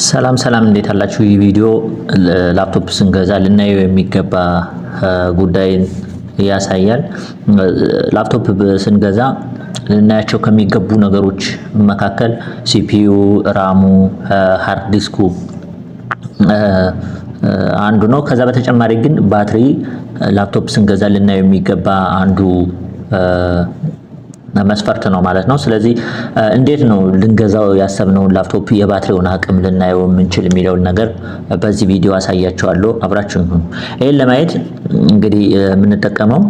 ሰላም ሰላም፣ እንዴት አላችሁ? ይህ ቪዲዮ ላፕቶፕ ስንገዛ ልናየው የሚገባ ጉዳይን ያሳያል። ላፕቶፕ ስንገዛ ልናያቸው ከሚገቡ ነገሮች መካከል CPU፣ RAM ኡ፣ hard disk ኡ አንዱ ነው። ከዛ በተጨማሪ ግን ባትሪ ላፕቶፕ ስንገዛ ልናየው የሚገባ አንዱ መስፈርት ነው ማለት ነው። ስለዚህ እንዴት ነው ልንገዛው ያሰብነውን ላፕቶፕ የባትሪውን አቅም ልናየው የምንችል የሚለውን ነገር በዚህ ቪዲዮ አሳያችኋለሁ። አብራችሁን ሁኑ። ይህን ለማየት እንግዲህ የምንጠቀመው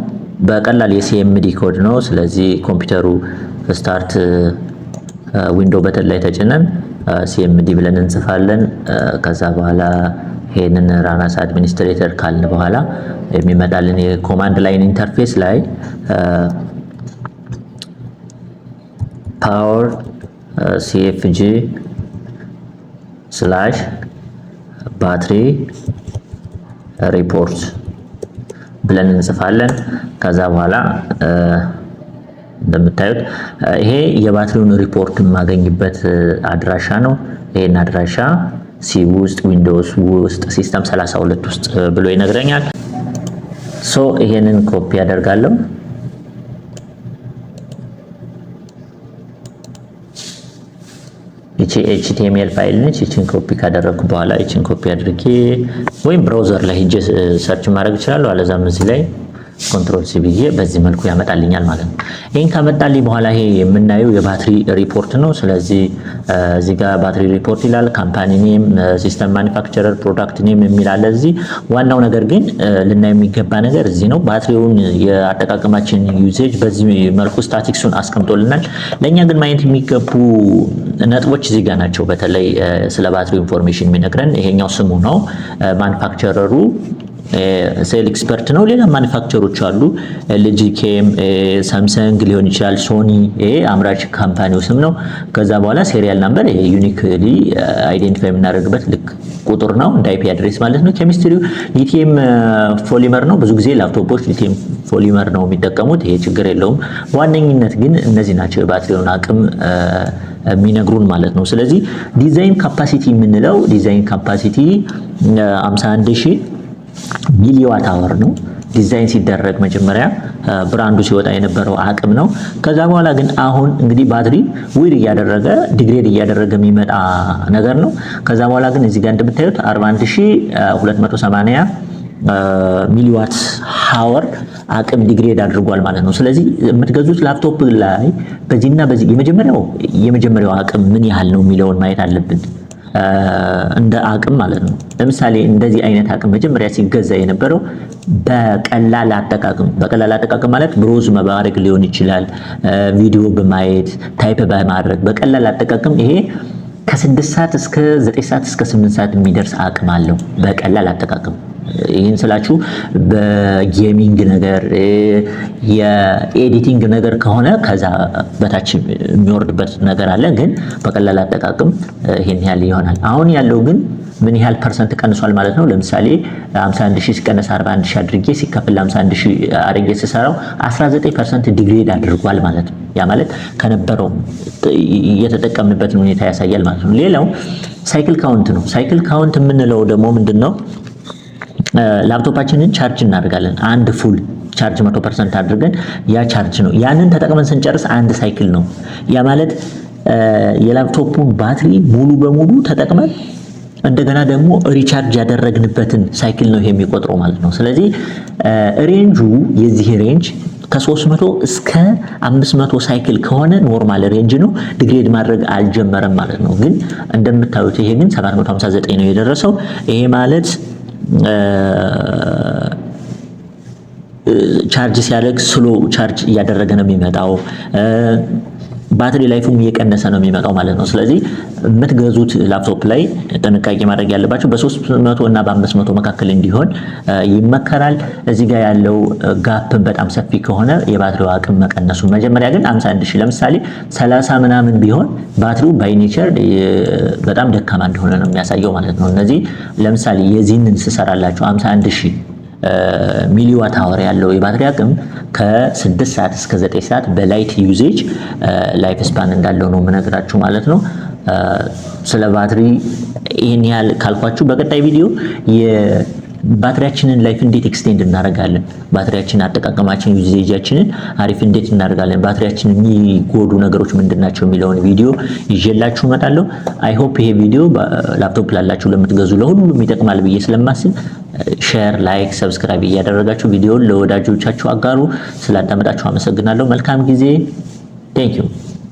በቀላል የ CMD code ነው። ስለዚህ ኮምፒውተሩ start window button ላይ ተጭነን CMD ብለን እንጽፋለን። ከዛ በኋላ ይሄንን run as administrator ካልን በኋላ የሚመጣልን የ command line interface ላይ power cfg slash battery report ብለን እንጽፋለን። ከዛ በኋላ እንደምታዩት ይሄ የባትሪውን ሪፖርት የማገኝበት አድራሻ ነው። ይሄን አድራሻ C ውስጥ Windows ውስጥ System 32 ውስጥ ብሎ ይነግረኛል። So ይሄንን ኮፒ ያደርጋለሁ። ይቺ HTML file ነች። ይቺን ኮፒ ካደረግኩ በኋላ ይቺን ኮፒ አድርጌ ወይም browser ላይ ሄጄ search ማድረግ እችላለሁ። አለዛም እዚህ ላይ control C ብዬ በዚህ መልኩ ያመጣልኛል ማለት ነው። ይህን ካመጣልኝ በኋላ ይሄ የምናየው የባትሪ ሪፖርት ነው። ስለዚህ እዚህ ጋር battery report ይላል። Company name፣ system manufacturer፣ product name የሚል አለ እዚህ። ዋናው ነገር ግን ልናየው የሚገባ ነገር እዚህ ነው። ባትሪውን የአጠቃቀማችን usage በዚህ መልኩ ስታቲክሱን አስቀምጦልናል። ለእኛ ግን ማየት የሚገቡ ነጥቦች እዚህ ጋር ናቸው። በተለይ ስለ ባትሪው information የሚነግረን ይሄኛው ስሙ ነው። Manufacturer ኡ Cellxpert ነው። ሌላ manufacturer ኦች አሉ። LG Chem፣ Samsung ሊሆን ይችላል፣ Sony። ይሄ አምራች company ው ስም ነው። ከዛ በኋላ serial number ይሄ uniquely identify የምናደርግበት ልክ ቁጥር ነው፣ እንደ IP address ማለት ነው። ኬሚስትሪው lithium polymer ነው። ብዙ ጊዜ ላፕቶፖች lithium polymer ነው የሚጠቀሙት። ይሄ ችግር የለውም። በዋነኝነት ግን እነዚህ ናቸው የባትሪውን አቅም የሚነግሩን ማለት ነው። ስለዚህ design capacity የምንለው design capacity 51000 milliwatt hour ነው። ዲዛይን ሲደረግ መጀመሪያ brand ኡ ሲወጣ የነበረው አቅም ነው። ከዛ በኋላ ግን አሁን እንግዲህ ባትሪ wear እያደረገ degrade እያደረገ የሚመጣ ነገር ነው። ከዛ በኋላ ግን እዚህ ጋር እንደምታዩት 41280 milliwatt hour አቅም degrade አድርጓል ማለት ነው። ስለዚህ የምትገዙት ላፕቶፕ ላይ በዚህና በዚህ የመጀመሪያው አቅም ምን ያህል ነው የሚለውን ማየት አለብን። እንደ አቅም ማለት ነው። ለምሳሌ እንደዚህ አይነት አቅም መጀመሪያ ሲገዛ የነበረው በቀላል አጠቃቀም፣ በቀላል አጠቃቀም ማለት browse ማድረግ ሊሆን ይችላል፣ ቪዲዮ በማየት፣ type በማድረግ፣ በቀላል አጠቃቀም ይሄ ከ6 ሰዓት እስከ 9 ሰዓት እስከ 8 ሰዓት የሚደርስ አቅም አለው በቀላል አጠቃቀም። ይህን ስላችሁ በ gaming ነገር፣ የ editing ነገር ከሆነ ከዛ በታች የሚወርድበት ነገር አለ። ግን በቀላል አጠቃቀም ይሄን ያህል ይሆናል። አሁን ያለው ግን ምን ያህል percent ቀንሷል ማለት ነው። ለምሳሌ 51 ሺህ ሲቀነስ 41 ሺህ አድርጌ ሲከፍል 51 ሺህ አድርጌ ስሰራው 19% degrade አድርጓል ማለት ነው። ያ ማለት ከነበረው እየተጠቀምንበትን ሁኔታ ያሳያል ማለት ነው። ሌላው cycle count ነው። Cycle count የምንለው ደግሞ ምንድን ነው? ላፕቶፓችንን charge እናደርጋለን። አንድ full charge 100% አድርገን ያ charge ነው። ያንን ተጠቅመን ስንጨርስ አንድ cycle ነው። ያ ማለት የላፕቶፑን ባትሪ ሙሉ በሙሉ ተጠቅመን እንደገና ደግሞ recharge ያደረግንበትን cycle ነው ይሄ የሚቆጥረው ማለት ነው። ስለዚህ range ኡ የዚህ range ከ300 እስከ 500 cycle ከሆነ normal range ነው። Degrade ማድረግ አልጀመረም ማለት ነው። ግን እንደምታዩት ይሄ ግን 759 ነው የደረሰው። ይሄ ማለት charge ሲያደርግ slow charge እያደረገ ነው የሚመጣው። Battery life ኡም እየቀነሰ ነው የሚመጣው ማለት ነው። ስለዚህ የምትገዙት ላፕቶፕ ላይ ጥንቃቄ ማድረግ ያለባቸው በ300 እና በ500 መካከል እንዲሆን ይመከራል። እዚህ ጋር ያለው gap ን በጣም ሰፊ ከሆነ የባትሪው አቅም መቀነሱ፣ መጀመሪያ ግን 51 ሺህ ለምሳሌ 30 ምናምን ቢሆን ባትሪው by nature በጣም ደካማ እንደሆነ ነው የሚያሳየው ማለት ነው። እነዚህ ለምሳሌ የዚህንን ስሰራላቸው 51 ሺህ milliwatt hour ያለው የባትሪ አቅም ከ6 ሰዓት እስከ 9 ሰዓት በ light usage life span እንዳለው ነው የምነግራችሁ ማለት ነው። ስለ ባትሪ ይህን ያህል ካልኳችሁ በቀጣይ ቪዲዮ የባትሪያችንን life እንዴት extend እናደርጋለን፣ ባትሪያችን አጠቃቀማችን usage ኣችንን አሪፍ እንዴት እናደርጋለን፣ ባትሪያችን የሚጎዱ ነገሮች ምንድን ናቸው የሚለውን ቪዲዮ ይዤላችሁ እመጣለሁ። I hope ይሄ ቪዲዮ ላፕቶፕ ላላችሁ፣ ለምትገዙ፣ ለሁሉም ይጠቅማል ብዬ ስለማስብ share፣ like፣ subscribe እያደረጋችሁ ቪዲዮን ለወዳጆቻችሁ አጋሩ። ስላዳመጣችሁ አመሰግናለሁ። መልካም ጊዜ። Thank you.